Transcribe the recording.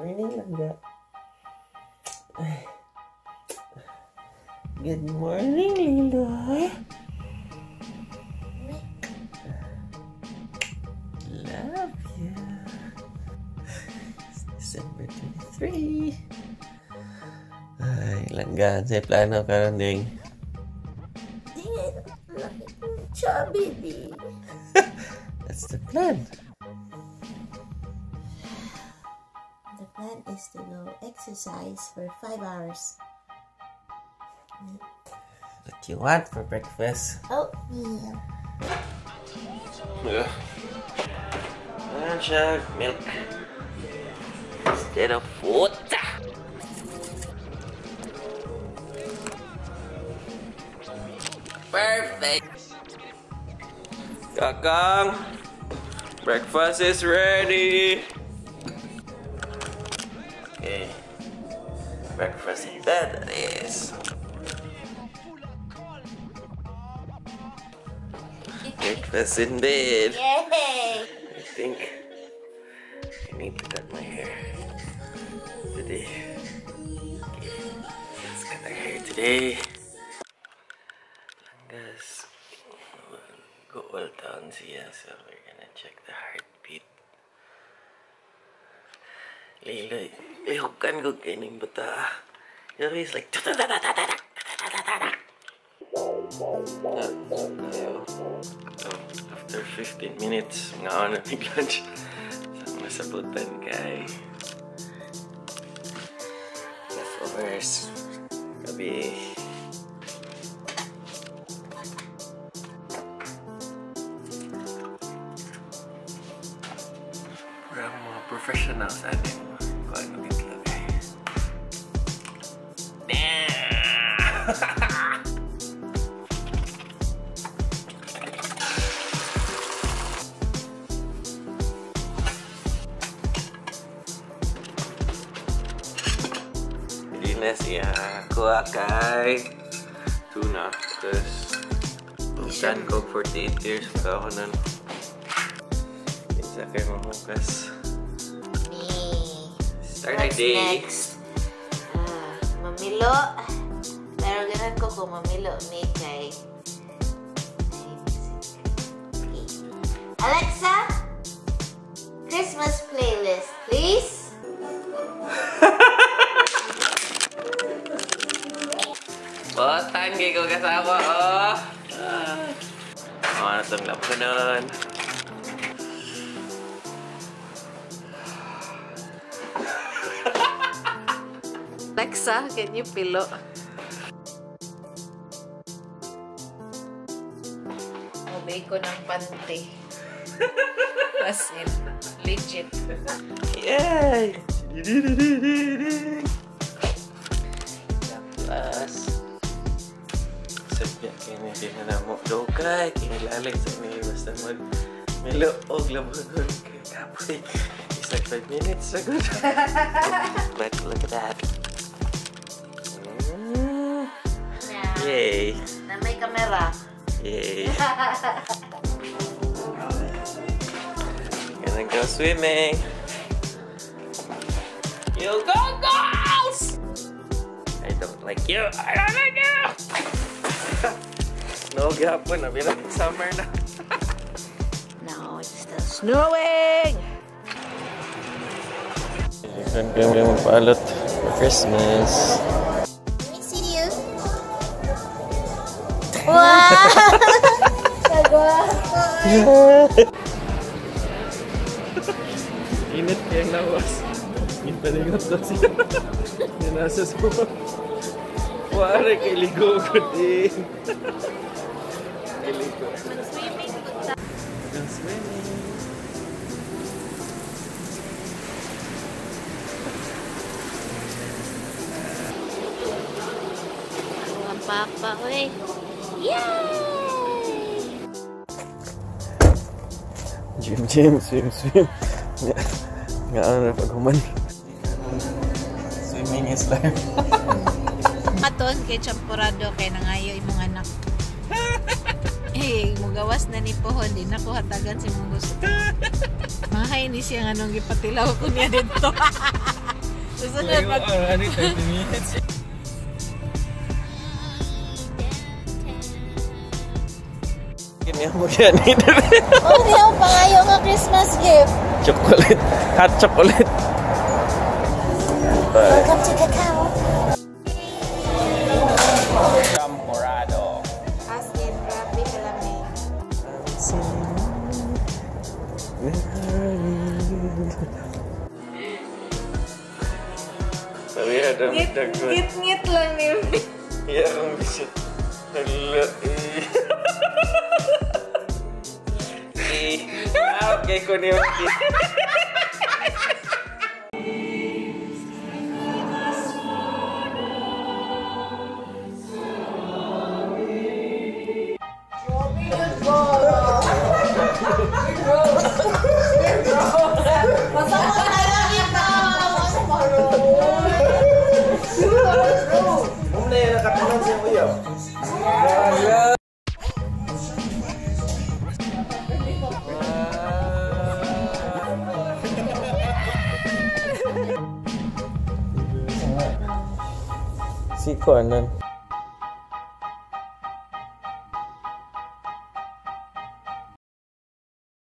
Morning, langga. Good morning, Lilo. Love you. It's December 23. Ay, langga. Sa plano karon ding. Chubby, di. That's the plan. The plan is to go exercise for 5 hours. What you want for breakfast? Oatmeal. Yeah. And siya, milk. Instead of water. Perfect. Kakang, breakfast is ready. Okay. Breakfast in bed, that is. Breakfast in bed. Yay! I think I need to cut my hair today. Okay, let's cut our hair today. Langgas, go all down siya, so we're gonna check the heartbeat. Lilo, lihukan ko kining bata. He's like, after 15 minutes, nga na mig lunch. So, masabutan kay leftovers. Gabi. Parang mga professional sa atin. Kung ano itlog eh. Damn! Hindi na siya. Kuha kay tuna. Tapos, minsan ko 48 years pa ako nun. Minsan kayo mahugas. Me. Start our What's day. next? Mamilo. Pero ganun ko kung mamilo mi kay. Okay. Alexa, Christmas playlist, please. Botan, kay ko kasama, oh. Oh, ano itong labanon? Alexa, can you pilo? Mabay ko ng pante. As in, legit. Yay! Plus, sadya kini na mo dugay kinilalig sa ni basta mag milo og labanon kay kapoy. It's like 5 minutes so good. But look at that. Yay! Na may kamera. Yay! Gonna go swimming. You go, girls! I don't like you. I don't like you. No, gapon. Nabilang summer na. No, it's still snowing. Kayo magpalot for Christmas. Let me see you. Wow! Init kayang lawas. Ginpalingot ko siya. Yung nasa suwa. Wala kay ligo ko din. Kiligo. Mag-swimming ko. Go swimming. Ang papa, oy. Yay! Gym, gym, swim, swim. Nga ano na pag human. Swimming is life. Katon kay champurado kay nangayo imong anak. Eh, mugawas na ni Pohon, di na ko hatagan si mong gusto. Mahay ni siya anong gipatilaw ko niya dito. Susunod mag Ano, 30 minutes? Kini mo yan. Oh, di ako pangayo nga Christmas gift. Chocolate. Hot chocolate. Welcome to Cacao. Champorado. As in, grabe kalamig. Sabi na dami dagon. Ngit-ngit lang ni Iya akong bisit. Hala eh. Eh. Ah, okay ko niyo. Masama tayo kita. Muna yan nakatunan siya kuya. Si Conan.